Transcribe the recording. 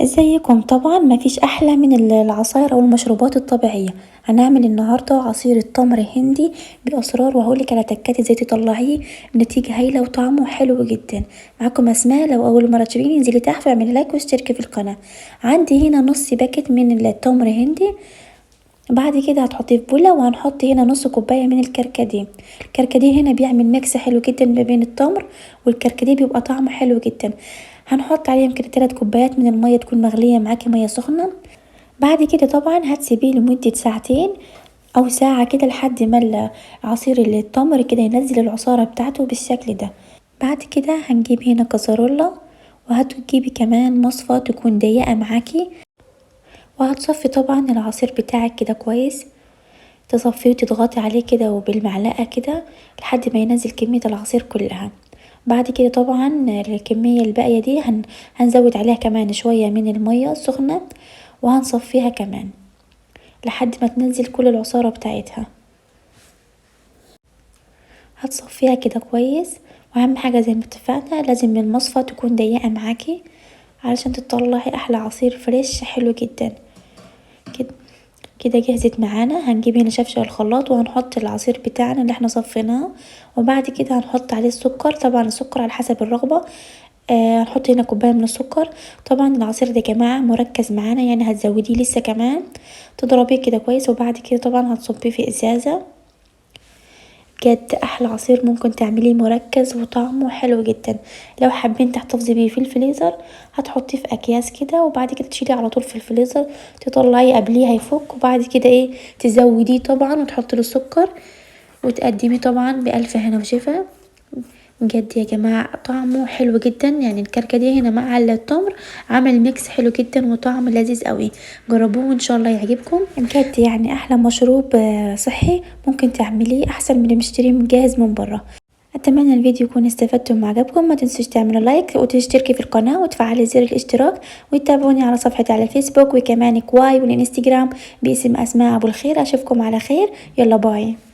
ازيكم؟ طبعا مفيش احلى من العصاير او المشروبات الطبيعية. هنعمل النهارده عصير التمر هندي باسرار، وهقولك على تكات ازاي تطلعيه بنتيجة هايلة وطعمه حلو جدا. معاكم اسماء، لو اول مرة تشوفيني انزلي تحت واعملي like واشتركي في القناة. عندي هنا نص باكت من التمر هندي، بعد كده هتحطيه في بوله، وهنحط هنا نص كوباية من الكركديه. الكركديه هنا بيعمل mix حلو جدا ما بين التمر والكركديه، بيبقى طعمه حلو جدا. هنحط عليه يمكن 3 كوبايات من المية، تكون مغليه معاكي مية سخنة. بعد كده طبعا هتسيبيه لمدة ساعتين او ساعة كده لحد ما عصير التمر كده ينزل العصاره بتاعته بالشكل ده. بعد كده هنجيب هنا كسرولة، وهتجيبي كمان مصفى تكون ضيقه معاكي، وهتصفي طبعا العصير بتاعك كده كويس، تصفية وتضغطي عليه كده وبالمعلقه كده لحد ما ينزل كمية العصير كلها. بعد كده طبعا الكمية الباقية دي هنزود عليها كمان شوية من المية السخنة، وهنصفيها كمان لحد ما تنزل كل العصاره بتاعتها. هتصفيها كده كويس، واهم حاجة زي ما اتفقنا لازم المصفى تكون ضيقه معاكي علشان تطلعي احلى عصير fresh حلو جدا. كده جهزت معانا. هنجيب هنا شفشق الخلاط وهنحط العصير بتاعنا اللي احنا صفيناه، وبعد كده هنحط عليه السكر، طبعا السكر على حسب الرغبة. هنحط هنا كوباية من السكر. طبعا العصير ده يا جماعة مركز معانا، يعني هتزوديه لسه كمان، تضربيه كده كويس، وبعد كده طبعا هتصبيه في ازازة. بجد احلى عصير ممكن تعمليه، مركز وطعمه حلو جدا. لو حابين تحتفظي بيه في الفريزر هتحطيه في اكياس كده، وبعد كده تشيليه على طول في الفريزر، تطلعيه قبليه هيفك، وبعد كده تزوديه طبعا وتحطي له السكر وتقدميه طبعا بألف هنا وشفا. بجد يا جماعة طعمه حلو جدا، يعني الكركديه هنا مع التمر عمل mix حلو جدا وطعم لذيذ قوي. جربوه وان شاء الله يعجبكم. بجد يعني احلى مشروب صحي ممكن تعمليه، احسن من اللي مشتريه من جاهز من بره. اتمنى الفيديو يكون استفدتم وعجبكم. ما تنسوش تعملوا like وتشتركي في القناة وتفعلي زر الاشتراك، وتتابعوني على صفحتي على الفيسبوك وكمان كواي والانستجرام باسم اسماء ابو الخير. اشوفكم على خير، يلا bye.